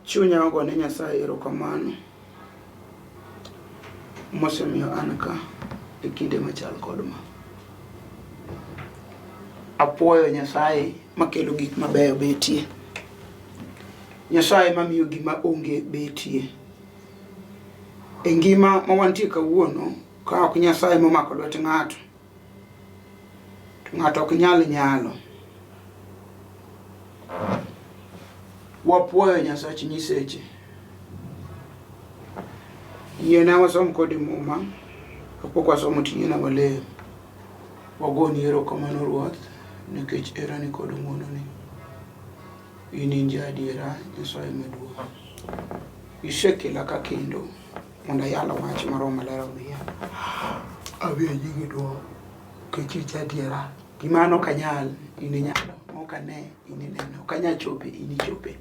Chunya ogone Nyasaye erokamano mosemiyo an ka e kinde machal kod ma. Apuoyo Nyasaye makelo gik mabeyo betie. Nyasaye mamiyo gima onge betie. E ngima ma wantie kawuono, ka ok Nyasaye momako lwet ng'ato, to ng'ato ok nyal nyalo. Wapuoyo Nyasach nyiseche. Yiena wasom kodi muma, kapok wasomo to yiena walem. Wagoni erokamano Ruoth, nikech herani kod ng'wononi. In in ja adiera, Nyasaye maduong'. Isekela ka kendo mondo ayal wach ma Roho Maler omiya. Amiyo nyingi duong' nikech in ja adiera. Gima an ok anyal, in inyalo. Ma ok ane, in ineno. Ok anyal chope, in ichope.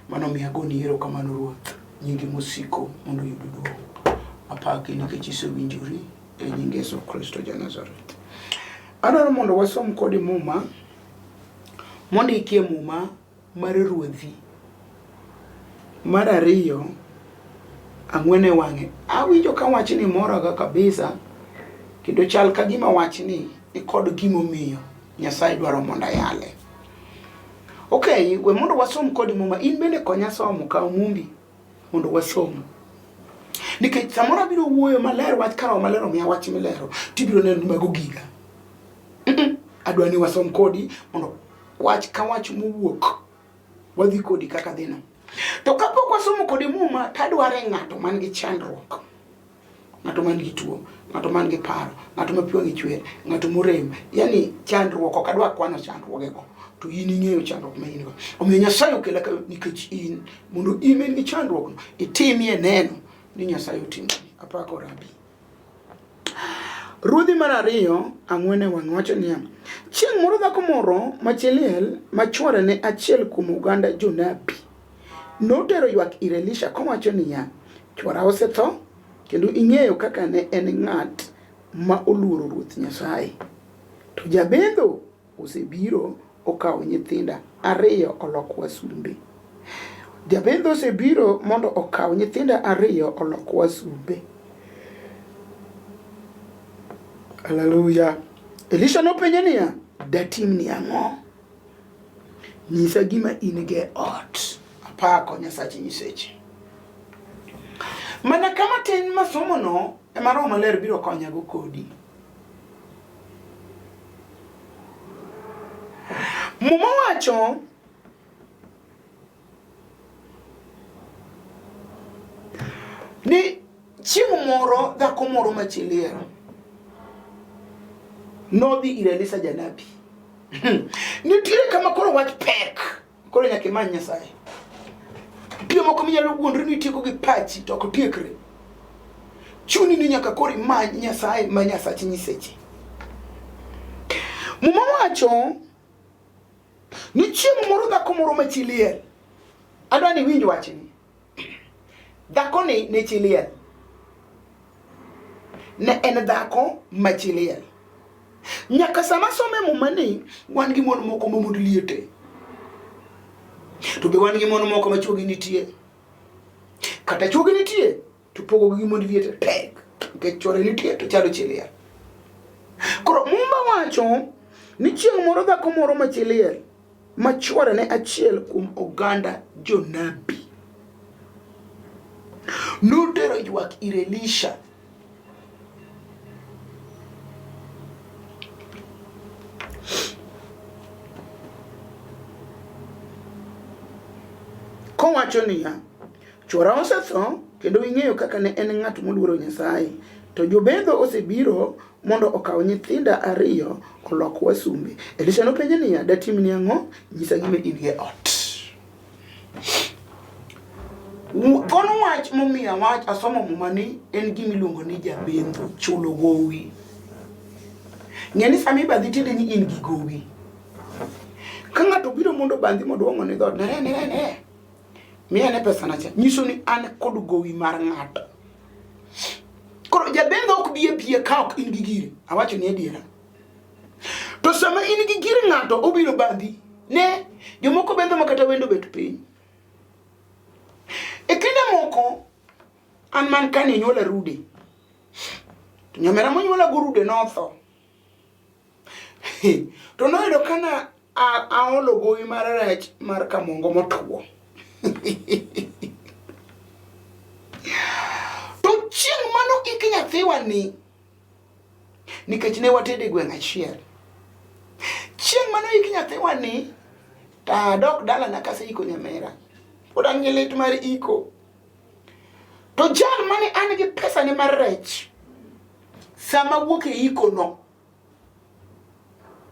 Mano omiyo agoni erokamano Ruoth, nyingi mosiko mondo oyud duong'. Apaki nikech isewinjori e nying Yesu Kristo ja Nazareth. Adwaro mondo wasom kodi Muma mondikie Muma mar Ruodhi mar ariyo ang'wen e wang'e. Awinjo ka wachni moraga kabisa kendo chal ka gima wachni ni kod gimomiyo Nyasaye dwaro mondo ayale. Okay, we mondo wasom kodi Muma. In bende konya somo, kaw Mumbi mondo wasom. Nikech samoro abiro wuoyo maler wach ka Roho Maler omiya wach milero, tibiro neno ni mago giga. Adwa ni wasom kodi mondo wach ka wach mowuok wadhi kodi kaka dhino. To kapok wasomo kodi Muma, tadware ng'ato man gi chandruok, ng'ato man gi tuo, ng'ato man gi paro, ng'ato ma pi wang'e chwer, ng'ato morem, yani chandruok, ok adwa kwano chandruogego, to in ing'eyo chandruok ma in go. Omiyo Nyasaye okela ka nikech in, mondo in ma in gi chandruokno, itimie neno ni Nyasaye otimoni. Apako Rabi. Ruodhi mar ariyo ang'wen e wang'e wacho niya, chieng' moro dhako moro ma chi liel ma chwore ne achiel kuom oganda jonabi notero ywak ir Elisha kowacho niya, chwora osetho kendo ing'eyo kaka ne en ng'at ma oluoro Ruoth Nyasaye. To jabendho osebiro okawo nyithinda ariyo olok wasumbe. Jabendho osebiro mondo okaw nyithinda ariyo olok wasumbe. Haleluya. Elisha nopenje niya, datimni ang'o? Nyisa gima in go e ot. Apako Nyasache nyiseche. Mana kama tin masomono ema Roho Maler biro konyago kodi. Muma wacho ni chieng' moro dhako moro ma chi liel nodhi ir Elisa janabi. Nitiere kama koro wach pek, koro nyaka imany Nyasaye. Nitie moko minyalo wuondri ni itieko gi pachi to ok tiekre. Chuni ni nyaka koro imany Nyasaye ma Nyasach nyiseche. Muma wacho ni chieng' moro dhako moro ma chi liel. Adwa ni iwinj wachni. Dhakoni ne chi liel. Ne en dhako ma chi liel. Nyaka sama some muma ni wan gi mon moko ma mond liete. To be wan gi mon moko ma chwogi nitie. Kata chwogi nitie to pogogi gi mond liete tek. Nikech chwore nitie to chalo chi liel. Koro muma wacho ni chieng' moro dhako moro ma chi liel ma chwore ne achiel kuom oganda jonabi notero ywak ir Elisha. Kowacho niya, chwora osetho kendo ing'eyo kaka ne en ng'at moluoro Nyasaye, to jobedho osebiro mondo okaw nyithinda ariyo olok wasumbe. Elisha nopenje niya, datimni ang'o? Nyisa gima in e ot. Thuon wach momiyo awach asomo muma ni en gima iluongo ni jabendho chulo gowi. Ng'e ni sama ibandhi tiende ni in gi gowi. Ka ng'ato obiro mondo obandhi mondo owang'o ni dhoot, nere nere nere. Miya ane pesa na cha. Nyiso ni an kod gowi mar ng'ato. Koro jabendho ok bi abiya ka ok in gi gire. Awacho ni adiera. To sama in gi gir ng'ato obiro bandhi. Ne, jomoko bendho ma kata wendo bet piny. An man kane nyuola rude. To nyamera monyuola go rude notho. To noyudo kana aolo gowi mar rech mar kamongo motwo. To chieng' mano ik nyathiwa ni nikech ne watedo e gweng' achiel. Chieng' mano ik nyathiwa ni to adok dalana kaseiko nyamera. Pod an gi lit mar iko. To jal mane an gi pesa ne mar rech sama wuok e iko no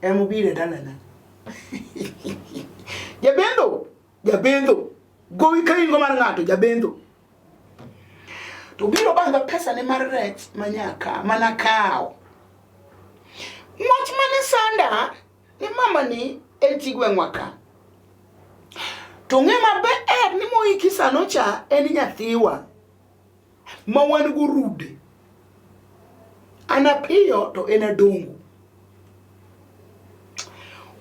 ema obiro e dalana. Jabendho, jabendho, gowi ka in go mar ng'ato, jabendho. To biro banga pesa ne mar rech manyaka mana kawo. Wach mane sanda ni mama ni en chi gweng'wa ka. To ng'e maber ni moiki sano cha en nyathiwa ma wan go rude. An apiyo to en adongo.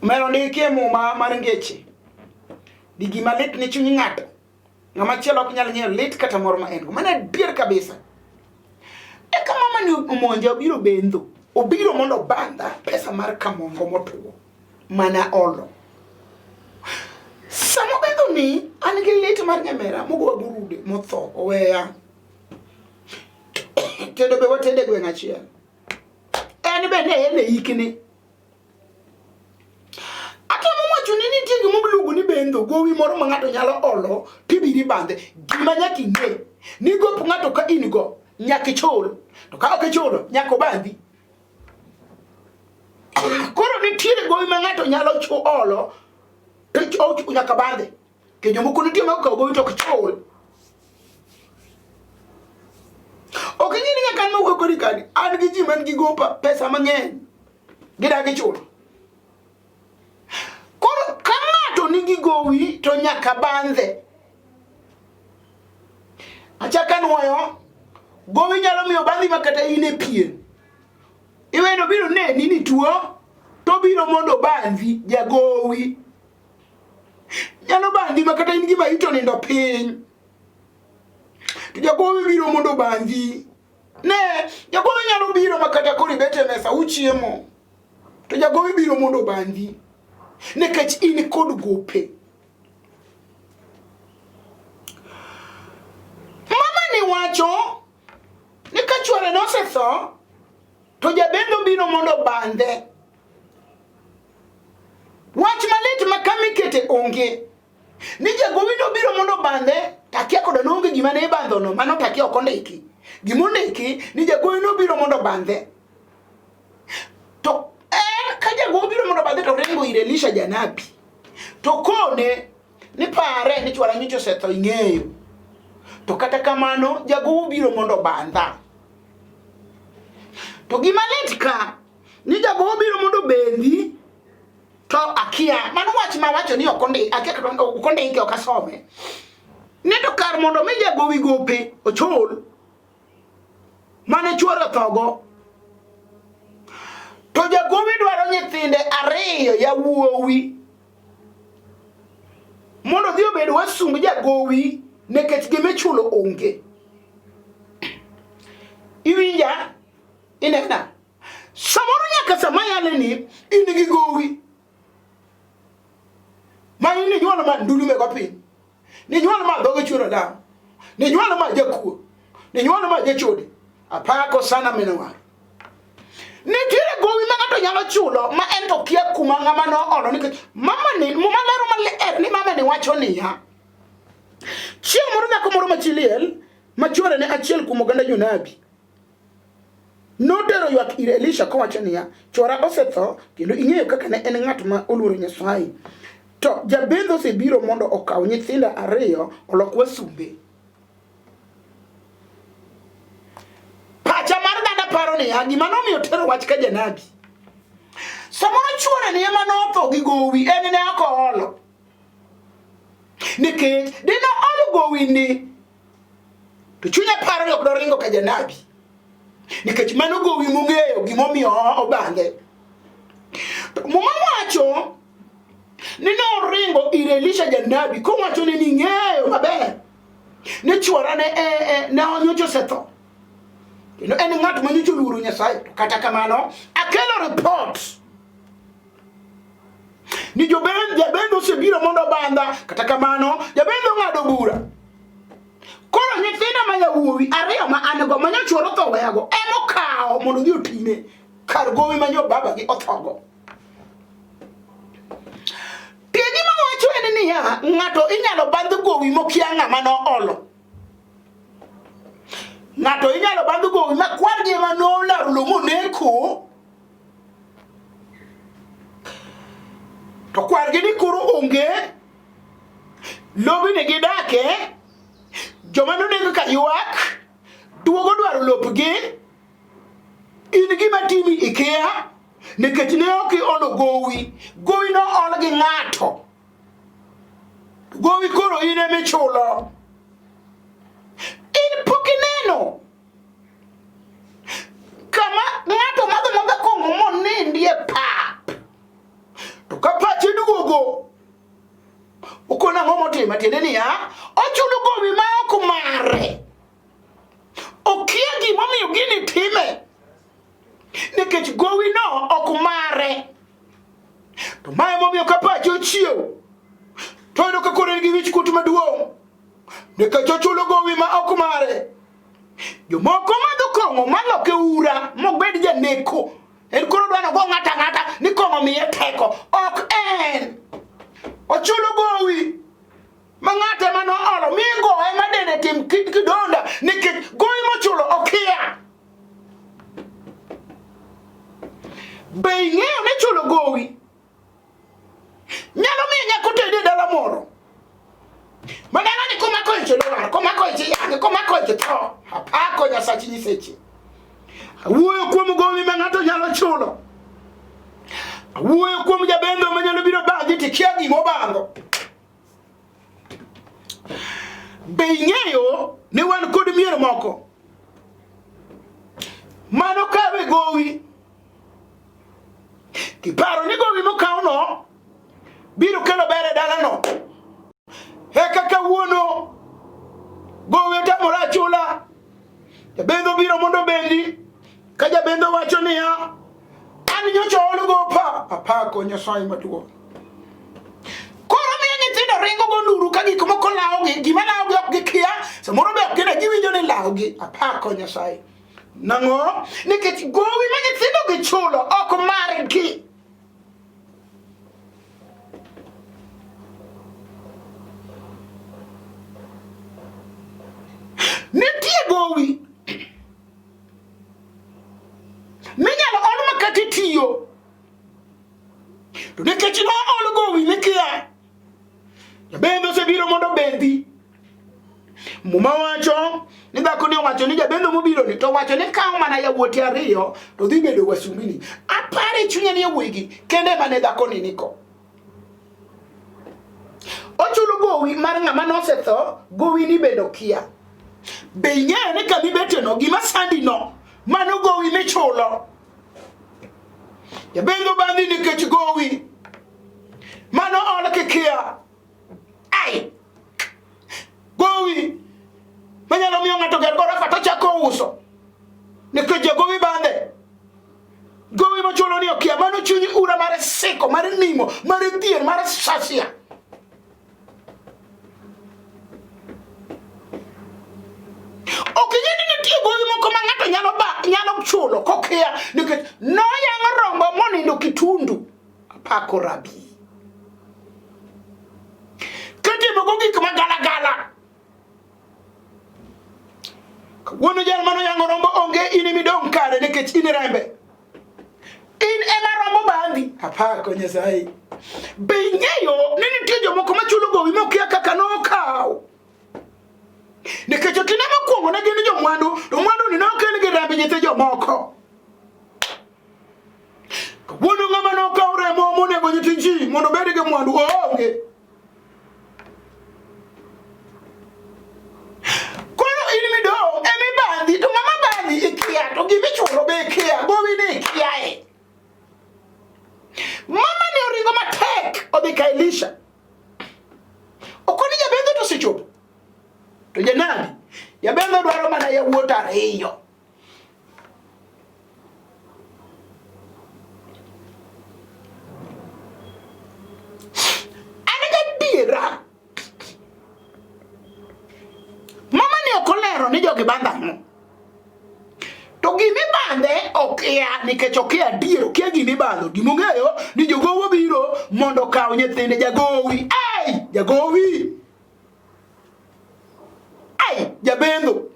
Omera ondiki e muma mar ngeche. Di gima lit ne chuny ng'ato. Ng'ama chielo ok nyal ng'eyo lit kata moro ma en go. Mano adier kabisa. Eka mama ni omonja obiro bendho. Obiro mondo obandha pesa mar kamongo motwo mana olo. Sama obendho ni an gi lit mar nyamera mogowa gurude motho oweya. Tedo be watede gweng' achiel. En be ne en e ikne. Atemo wacho ni nitie gima iluongo ni bendho, gowi moro ma ng'ato nyalo olo tibiro ibandhe. Gima nyaka ing'e ni gop ng'ato ka in go nyaka ichul, to ka ok ichulo nyaka obandhi. Koro nitiere gowi ma ng'ato nyalo olo to nyaka bandhe. Ke jomoko nitie ma okawo gowi to ok chul. Ok ing'e ni nyaka an mawuoyo kodi kani, an gi ji man gi gopa pesa mang'eny. Gidagi chulo. Koro ka ng'ato nigi gowi to nyaka bandhe. Achaka nwoyo, gowi nyalo miyo bandhi ma kata in e pien. Iweno biro neni ni tuo, to biro mondo bandhi jagowi. Nyalo bandhi ma kata in gi maiti onindo piny. To jagowi biro mondo obandhi. Ne, jagowi nyalo biro ma kata koro ibet e mesa uchiemo. To jagowi biro mondo obandhi. Nikech in kod gope. Mama ni wacho ni ka chwore nosetho to jabendho biro mondo obandhe. Wach malit ma kama ikete onge. Ni jagowi nobiro mondo obandhe, takia koda noonge gima ne ibandhono, mano takia ok ondiki. Gima ondiki ni jagowi nobiro mondo obandhe. To en ka jagowi obiro mondo obandhe to ringo ir Elisha janabi. To kone ni pare ni chwara nyocha osetho ing'eyo. To kata kamano jagowi obiro mondo obandha. To gima lit ka ni jagowi obiro mondo obendhi to akia mano wach ma wacho ni ok ondi akia kata ok ondike ok asome ni to kar mondo mi jagowi gope ochul mane chuore othogo to jagowi dwaro nyithinde ariyo yawuowi mondo odhi obed wasumb jagowi nikech gimichulo onge iwinja inena Samoro nyaka sama yale ni in gi gowi ma in inyuolo ma ndulume go piny, ninyuolo ma dhoge chwero damu, ninyuolo ma jakuo, ninyuolo ma jachode. Apako sana minwar. Nitiere gowi ma ng'ato nyalo chulo ma en to kia kuma ng'ama noolo nikech mama ni muma lero maler ni mama ni wacho niya, chieng' moro dhako moro ma chi liel ma chwore ne achiel kuom oganda jonabi Notero ywak ir Elisha kowacho niya, Chwora osetho, kendo ing'eyo kaka ne en ng'at ma oluoro Nyasaye. To jabendho osebiro mondo okaw nyithinda ariyo olok wasumbe. Pacha mar dhano paro niya, gima nomiyo tero wach ka janabi. Samoro chwore ni ema notho gi gowi, en ne ok oolo. Nikech dine oolo gowi ni, To chunya paro ni ok doringo ka janabi. Nikech mano gowi mong'eyo gimomiyo obandhe. To Muma wacho ni noringo ir Elisha janabi kowacho ni ning'eyo maber Ni chwora ne ne nyocha osetho. Kendo en ng'at ma nyocha oluoro Nyasaye. To kata kamano, akelo report ni jabendho osebiro mondo obandha. Kata kamano, jabendho ong'ado bura. Koro nyithinda ma yawuowi ariyo ma an go ma nyochworo otho weyago ema okawo mondo odhi otine kar gowi ma nyo babagi othogo. Tie gima wacho en niya, ng'ato inyalo bandh gowi mokia ng'ama noolo. Ng'ato inyalo bandh gowi ma kwargi ema nolaro lo moneko. To kwargi ni koro onge, lobni gidake, joma nonego ka ywak, duogo dwaro lopgi, in gima timi ikia, nikech ne ok iolo gowi, gowi nool gi ng'ato. Gowi koro in ema ichulo. In pok ineno kama ng'ato madho madha kong'o monindi e pap. To ka pache duogo, okono ang'o motimo? Tiende niya, ochulo gowi ma ok mare. Okia gimomiyo gini time. Nikech gowino ok mare. To mae momiyo ka pache ochiew, to oyudo ka koro en gi wich kuot maduong'. Nikech ochulo gowi ma ok mare. Jomoko madho kong'o maloke ura mobed janeko. En koro dwaro go ng'ato ang'ata ni kong'o miye teko. Ok en. Ochulo gowi ma ng'ato ema noolo mi goye ma dende tim kidonda nikech gowi mochulo okia. Be ing'eyo ni chulo gowi nyalo miyo nyako tedi e dala moro ma dalani komako ich lwar, komako ich yange, komako ich tho. Apako Nyasachi nyiseche. Awuoyo kuom gowi ma ng'ato nyalo chulo. Awuoyo kuom jabendo ma nyalo biro bangi tikia gima obango. Be ing'eyo ni wan kod mier moko mano kawe gowi kiparo ni gowi mokawno biro kelo ber e dalano. Eka kawuono gowi otamore achula, jabendho biro mondo obendi. Ka jabendho wacho niya, an nyocha ol gopa, apako Nyasaye maduong'. Koro miyo nyithindo ringo go nduru ka gik moko lawogi, gima lawogi ok gikia, samoro be ok gine, giwinjo ni lawogi. Apako Nyasaye. Nang'o? Nikech gowi ma nyithindo gichulo ok margi. Nitie gowi minyalo ol makati tiyo to nikech nool gowi mikia, jabendho osebiro mondo obendhi. Muma wacho ni dhako ni owacho ni jabendho mobiro ni to wacho ni kawo mana yawuote ariyo to dhi bedo wasumbini. Apare chunya ni yawuoyigi kende ema ne dhako ni niko. Ochulo gowi mar ng'ama nosetho, gowi ni bende okia. Be ing'eyo ni kama ibeteno gima sandi no, mano gowi michulo. Jabendho bandhi nikech gowi. Mano ol kikia. Ai! Gowi manyalo miyo ng'ato ger gorofa to chako uso nikech jagowi bandhe. Gowi mochulo ni okia, mano chuny ura mar siko, mar nimo, mar dhier, mar sasia. Ok ing'e ni nitie gowi moko ma ng'ato nyalo ba, nyalo chulo kokia nikech noyang'o rombo monindo kitundu. Apako rabi. Kitimogo gik magalagala. Kawuono jal mane oyang'o rombo onge, in ema idong' kare nikech in rembe. In ema rombo bandhi. Apako Nyasaye. Be ing'eyo ni nitie jomoko machulo gowi mokia kaka nokaw? Nikech kinde mokwongo ne gin jomwandu, to mwandu ni nokel gi remb nyithi jomoko. Kawuono ng'ama nokaw remo monego nyithi ji mondo obed gi mwandu oonge. Koro in midong' ema ibandhi to ng'ama bandhi ikia to gima ichulo be ikia gowi ni ikiae. Mama ni oringo matek odhi ka Elisha. Okoni jabendho to osechopo. To To janabi, jabendho dwaro mana yawuot ariyo. An gadiera. Mama ni ok olero ni jogi bandho ang'o. To gimibandhe okia nikech okia adier, okia gimibandho. Gimong'eyo ni jogowo biro mondo okaw nyithinde jagowi. Ai, jagowi! Ai, jabendho!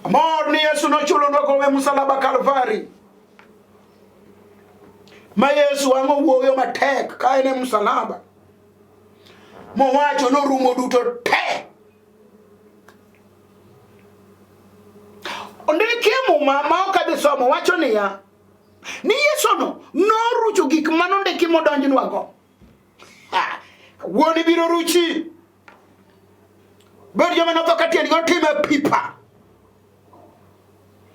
Amor ni Yesu nochulonwa gowi e musalaba Kalvari. Ma Yesu ang'o wuoyo matek ka en e musalaba. Mowacho norumo duto te. Ondiki e Muma ma ok adhi somo wacho niya ni Yesu no norucho gik manondiki modonjnwago. Wuoni biro ruchi. Bed joma notho ka tiendgi otimo e pipa.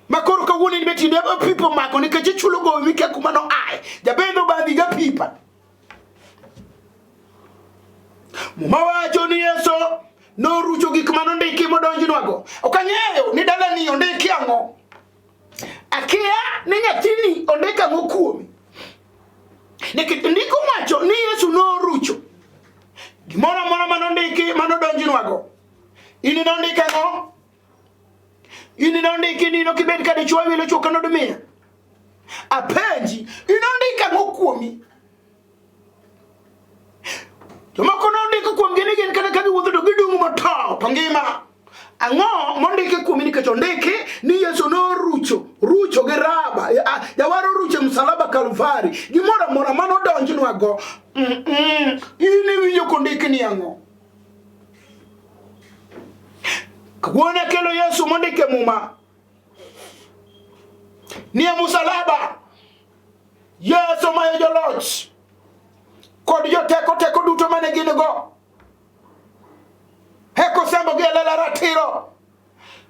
Ma koro kawuono in be tiende pipa omako nikech ichulo gowi mikia kuma noaye. Jabendo obadhi ga pipa. Muma wacho ni Yesu norucho gik ma nondiki modonjnwago. Ok ang'eyo ni dalani ondiki ang'o. Akia ni nyathini ondik ang'o kuomi. Nikech ndiko wacho ni Yesu norucho gimoro amora manondiki manodonjnwago. In nondik ang'o? In nondiki ni ok ibed ka dichwo wilo chwo kendo dimiya. Apenji, inondik ang'o kuomi? Jomoko nondiko kuomgi ni gin kata ka giwuotho to gidung' motow to ngima. Ang'o mondiki kuomi nikech ondiki ni Yesu norucho rucho gi raba jawar orucho e msalaba Kalvari gimoro amora manodonjnwago. In iwinjo kondiki ni ang'o? Kawuono akelo Yesu mondiki e Muma ni e msalaba Yesu mayo joloch kod joteko teko duto mane gin go heko sembo gi elela ratiro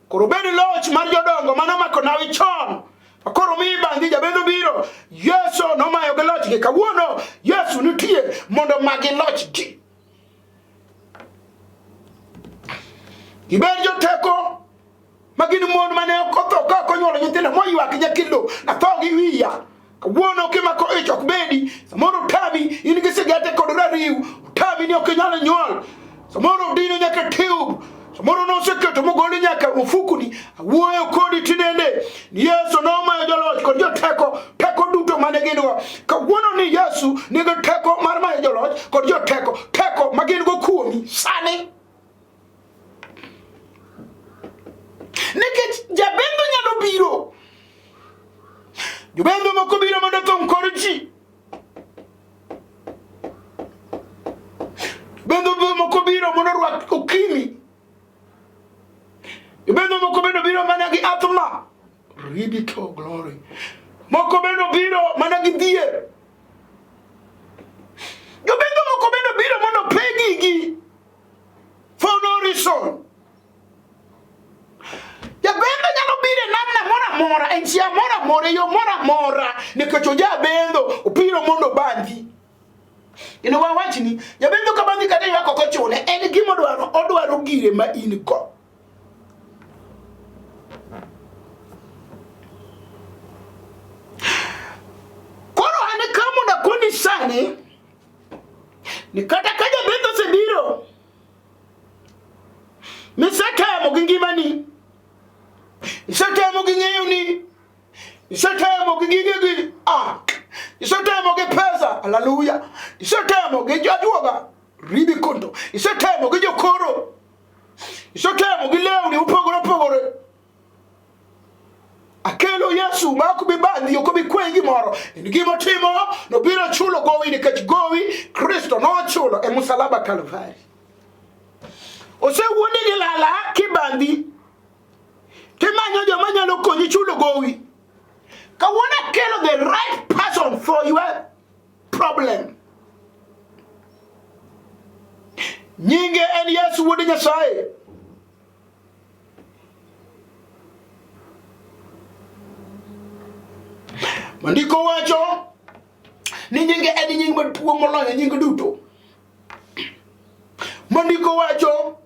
koro bed loch mar jodongo mane omako nawi chon koro mi bandhi jabendho biro Yesu nomayo gi loch gi kawuono Yesu nitie mondo magi loch gi gibed joteko ma gin mon mane ok otho ka ok onyuolo nyithindo moywak nyakilo natho gi wiya kawuono kimako ich ok bedi samoro otami in gi sigete kod rariw otami ni ok inyal nyuol samoro odino nyaka tube samoro noseketo mogoli nyaka ofukuni awuoyo kodi tinende ni Yesu nomayo joloch kod joteko teko duto mane gin go kawuono ni Yesu nigi teko mar mayo joloch kod joteko teko ma gin go kuomi sani Nikech jabendho nyalo biro. Jobendho moko biro mondo othung' kor ji. Jobendho moko biro mondo orwak okimi. Jobendho moko bende biro mana gi athma. Ribito glory. Moko bende biro mana gi dhier. Jobendho moko bende biro mondo pegigi. For no reason. Jabendho nyalo biro e namna moro amora, e njia moro amora, e yo moro amora, nikech ojabendho obiro mondo obandhi. Kendo wawachni, jabendho ka bandhi kata ywak ok ochune, en gima odwaro, odwaro gire ma in go. Koro an ka mondo akoni sani, ni kata ka jabendho osebiro, Misetemo gi ngimani, isetemo gi ng'eyoni, isetemo gi gigegi, ah, isetemo gi pesa, haleluya, isetemo gi jajuoga, ribi kondo, isetemo gi jokoro, isetemo gi lewni mopogore opogore. Akelo Yesu ma ok bi bandhi, ok bi kweyi gimoro. En gima otimo, nobiro chulo gowi nikech gowi Kristo nochulo e musalaba Kalvari. Osewuondi gi lala kibandhi, timanyo joma nyalo konyi chulo gowi. Kawuono akelo the right person for your problem. Nyinge en Yesu wuod Nyasaye. Mandiko wacho Ni nyinge en nying maduong' moloyo nying duto. Mondiko wacho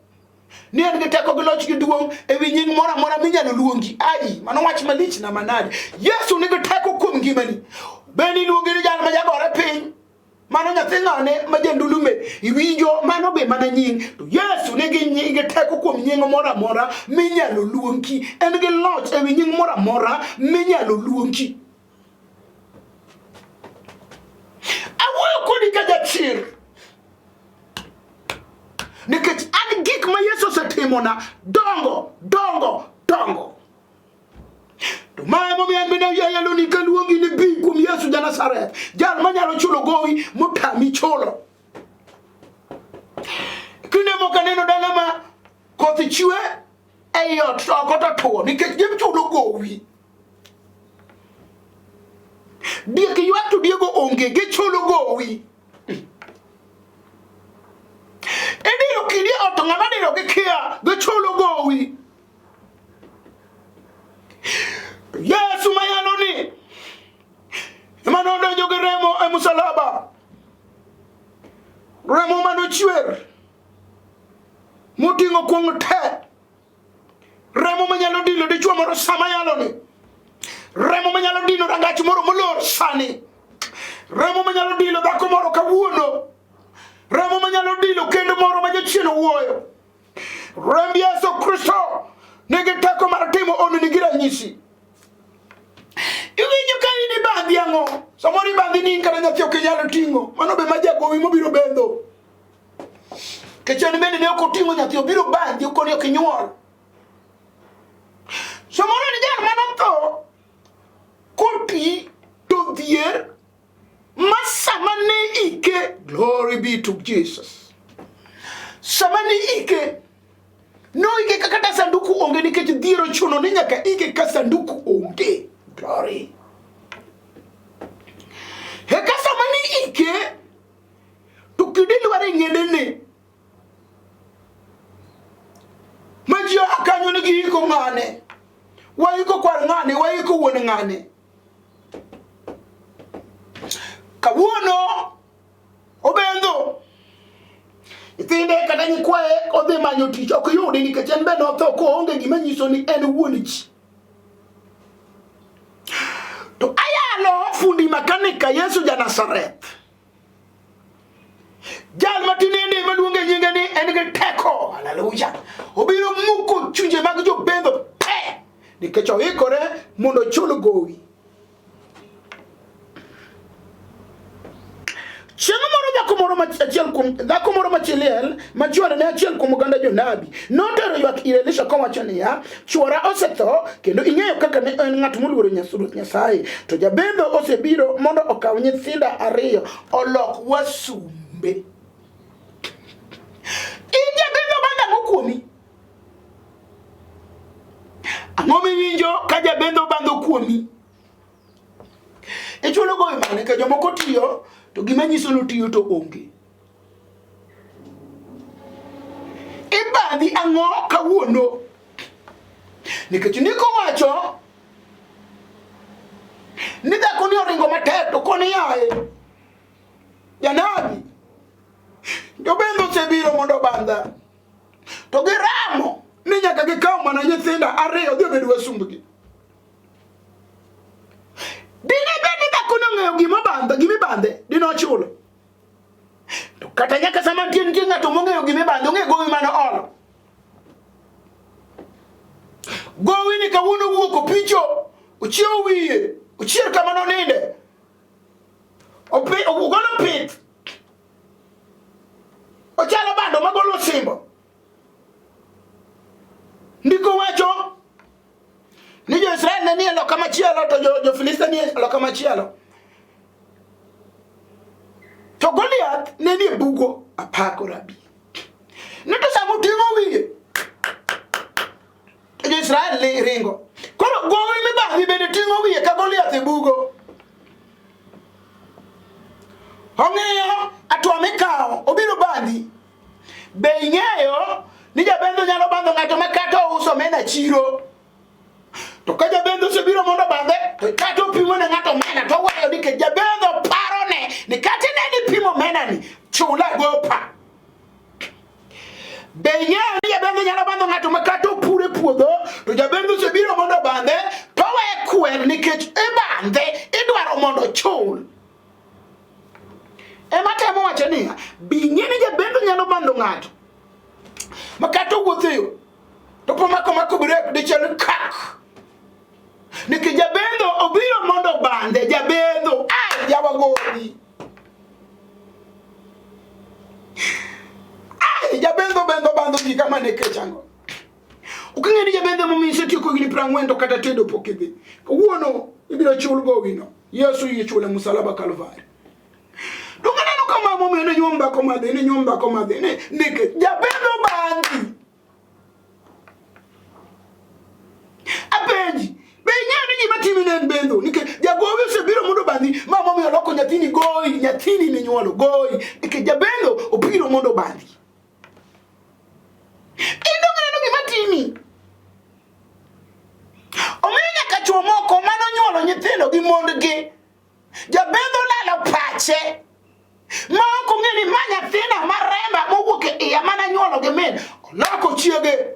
ni en gi teko gi loch gi duong' e wi nying moro amora minyalo luongi. Ai, mano wach malich na manade. Yesu nigi teko kuom ngimani. Be niluongi ni jal ma jagore piny? Mano nyathi ng'ane ma jandulume iwinjo mano be mana nying. To Yesu nigi nying teko kuom nying moro amora minyalo luongi. En gi loch e wi nying moro amora minyalo luongi. Awuoyo kodi ka jachir. Nikech an gik ma Yesu osetimona dongo, dongo, dongo. To ma emomiyo an bende ayaloni kaluongi ni bi kuom Yesu ja Nazareth, jal manyalo chulo gowi motami chulo. Kinde moko aneno dala ma koth chwe ei ot to oko to tuo nikech gichulo gowi. Diek ywak to diego onge, gichulo gowi. Idiro kidi e ot to ng'ama diro gikia, gichulo gowi. Yesu mayalo ni ema nodonjo gi remo e musalaba, remo manochwer moting'o kuong' te, remo manyalo dino dichwo moro sama yalo ni, remo manyalo dino rangach moro molor sani, remo manyalo dino dhako moro kawuono, remo manyalo dino kendo moro ma jachien owuoyo. Remb Yesu Kristo nigi teko mar timo honni gi ranyisi. Iwinjo ka in ibandhi ang'o? Samoro ibandhi ni in kata nyathi ok inyal ting'o. Mano be ma jagowi mobiro bendho. Nikech en bende ne ok oting'o nyathi, obiro bandhi okoni ok inyuol. Samoro en jal manotho koti to dhier ma sama ne ike, glory be to Jesus, sama ne ike noike ka kata sanduku onge nikech dhier ochuno ni nyaka ike ka sanduku onge. Glory. Eka sama ne ike to kidi lwar e ng'edene ma ji oa kanyo ni giiko ng'ane, waiko kwar ng'ane, waiko wuon ng'ane. Kawuono obendho nyithinde kata nyikwaye odhi manyo tich ok yudi nikech en bende otho koonge gima nyiso ni en wuon ji. To ayalo fundi makanika Yesu ja Nazareth, jal matinende maluonge nyinge ni en gi teko. Haleluya! Obiro muko chunje mag jobendho te nikech oikore mondo ochul gowi. Chieng' moro dhako moro achiel kuom dhako moro ma chi liel ma chwore ne achiel kuom oganda jonabi notero ywak ir Elisha kowacho niya, chwora osetho kendo ing'eyo kaka ne en ng'at moluoro Ruoth Nyasaye, to jabendho osebiro mondo okaw nyithinda ariyo olok wasumbe. In jabendho bang' ang'o kuomi? Ang'o miwinjo ka jabendho bandho kuomi? Ichulo gowi mane ka jomoko tiyo to gima nyiso ni otiyo to onge. Ibadhi ang'o kawuono? Nikech ndiko wacho ni dhako ni oringo matek to koni yaye janabi jobendho osebiro mondo obandha to giramo ni nyaka gikaw mana nyithinda ariyo odhi obed wasumbgi. Dine bed ni dhako nong'eyo gima bandhe, gima ibandhe, dine ochulo. To kata nyaka sama nitie nitie ng'ato mong'eyo gima ibandhe, ong'e gowi mane olo. Gowi ni kawuono owuok opicho, ochiewo wiye, ochier kama noninde. Ogolo pith. Ochalo bando magolo osimbo. Ndiko wacho ni jo-Israel ne nie loka machielo to jo-Filistia nie loka machielo. To Goliath ne nie bugo apako rabi. Ne to sama oting'o wiye to jo-Israel ne ringo. Koro gowi mibadhi bende ting'o wiye ka Goliath e bugo. Ong'iyo atwa mikawo obiro bandhi. Be ing'eyo ni jabendho nyalo bandho ng'ato ma kata ouso omena chiro? To ka jabendho osebiro mondo obandhe, to kata opimo ne ng'ato omena to oweyo nikech jabendho parone. Ni kata ne ni pimo omenda ni, chula gopa. Be ing'eyo ni jabendho nyalo bandho ng'ato ma kata opur e puodho to jabendho osebiro mondo obandhe to owe kwer nikech ibandhe idwaro mondo ochul. Ema temo wacho niya, be ing'e ni jabendho nyalo bandho ng'ato ma kata owuotho e yo to pomako mako brek dichiel kak nikech jabendho obiro mondo obandhe jabendho ai jawagoni ai jabendho bendho bandho ji kama nikech ang'o ok ing'e ni jabendho momiyo isetieko higni 40 to kata tedo pok idhi kawuono ibiro chul gowino Yesu yie chule musalaba Kalvari. Donge neno kama momiyo ne nyuom dhako madhi ne nyuom dhako madhi ne nikech jabendho bandhi Apenji, be ing'eyo ni gima timi ne en bendho? Nikech jagowi osebiro mondo obandhi, ma momiyo oloko nyathini goyi, nyathini minyuolo goyi. Nikech jabendho obiro mondo obandhi. In donge ineno gima timi? Omiyo nyaka chwo moko mano nyuolo nyithindo gi mondgi. Jabendho olalo pache ma ok ong'e ni ma nyathina ma remba mowuok e iya mana nyuolo gi min oloko chiege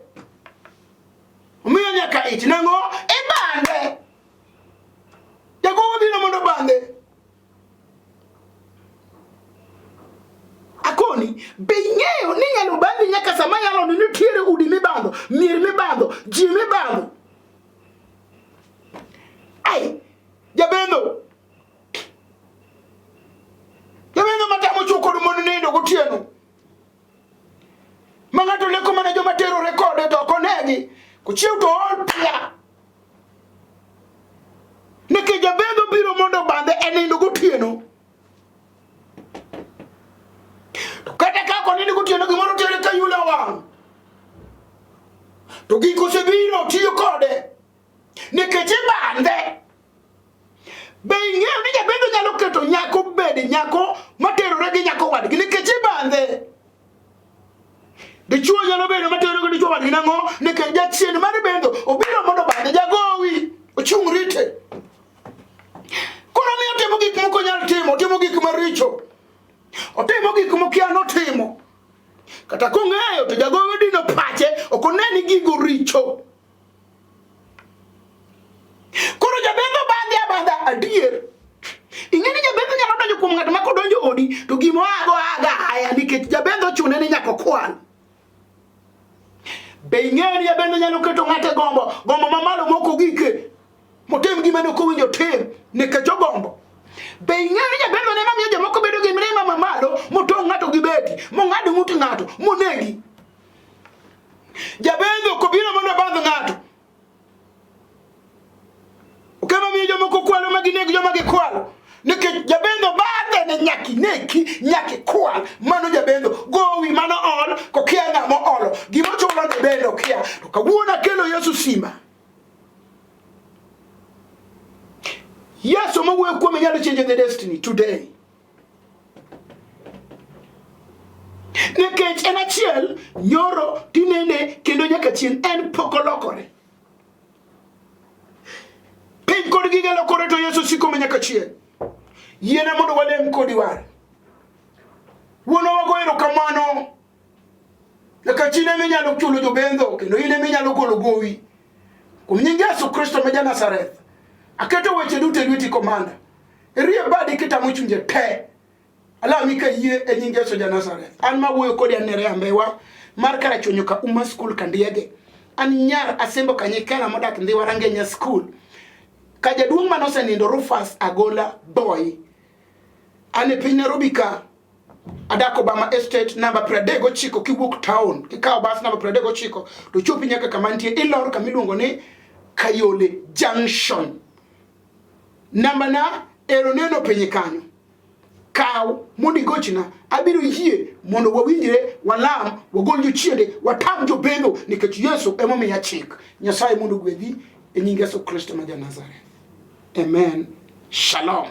omiyo nyaka ich nang'o ibande jagowo biro mondo obande akoni be ing'eyo ni nyalo bandi nyaka sama yalo ni nitiere udi mibandho mier mibandho ji mibandho ai jabendho Jawendo matamo chwo kod mon nindo gotieno. Ma ng'ato leko mana joma terore kode to ok onegi. Kochiew to ool pia. Nikech jabendho biro mondo obandhe e nindo gotieno. To kata ka ok onind gotieno gimoro tere ka yula wang'. To gik osebiro tiyo kode. Nikech ibandhe. Be ing'eyo ni jabendho nyalo keto nyako bed nyako materore gi nyako wadgi nikech ibandhe? Dichuo nyalo bedo materore gi dichuo wadgi nang'o? Nikech jachien mar bendho obiro mondo obandhe jagowi ochung' rite. Koro miyo otimo gik moko nyal timo, otimo gik maricho. Otimo gik mokia notimo. Kata kong'eyo to jagowi dino pache ok one ni gigo richo. Koro jabendho bandhi abandha adier. Ing'e ni jabendho nyalo donjo kuom ng'at ma kodonjo odi to gima oago aga aya nikech jabendho ochune ni nyaka okwal. Be ing'eyo ni jabendho nyalo keto ng'ato e gombo, gombo mamalo mok ogike, motim gima ne ok owinjo tim nikech ogombo. Be ing'eyo ni jabendho ne mamiyo jomoko bedo gi mirima mamalo motong' ng'ato gi beti, mong'ad ng'ut ng'ato, monegi. Jabendho kobiro mondo obandh ng'ato. Okema miyo jomoko kwalo ma gineg joma gikwalo. Nikech jabendho bandhe ne nyaka ineki, nyaka ikwal. Mano jabendho. Gowi mano ol, kokia ng'ama olo. Gima ochulo ne bende okia. To kawuono akelo Yesu sima. Yesu mawuoyo kuome nyalo change the destiny today. Nikech en achiel nyoro tinende kendo nyaka chieng' en pok olokore. Piny kod gige lokore to Yesu siko ma nyaka chieng'. Yiena mondo walem kodi war. Wuonwa wago erokamano nikech in ema inyalo chulo jobendho kendo in ema inyalo golo gowi. Kuom nying Yesu Kristo ma ja-Nazareth, aketo weche duto e lweti komanda. Rie badi kitamo chunje te. Alami ka yie e nying Yesu ja Nazareth. An ma wuoyo kodi an Nerea Mbewa mar Karachuonyo ka Uma School Kandiege. An nyar Asembo Kanyikela modak Ndhiwa Rangenya School. Ka jaduong' mane osenindo Rufus Agola Boy. An e piny Nairobi ka adak Obama Estate namba 39 kiwuok town kikawo bas namba 39 to chopi nyaka kama nitie ilor kama iluongo ni Kayole Junction. Namba na ero neno piny kanyo. Kaw mondo igochna, abiro yie mondo wawinjre, walam, wagol jochiende, watam jobendho nikech Yesu emomiya chik. Nyasaye mondo ogwedhi e nying Yesu Kristo ma ja Nazareth. Amen. Shalom.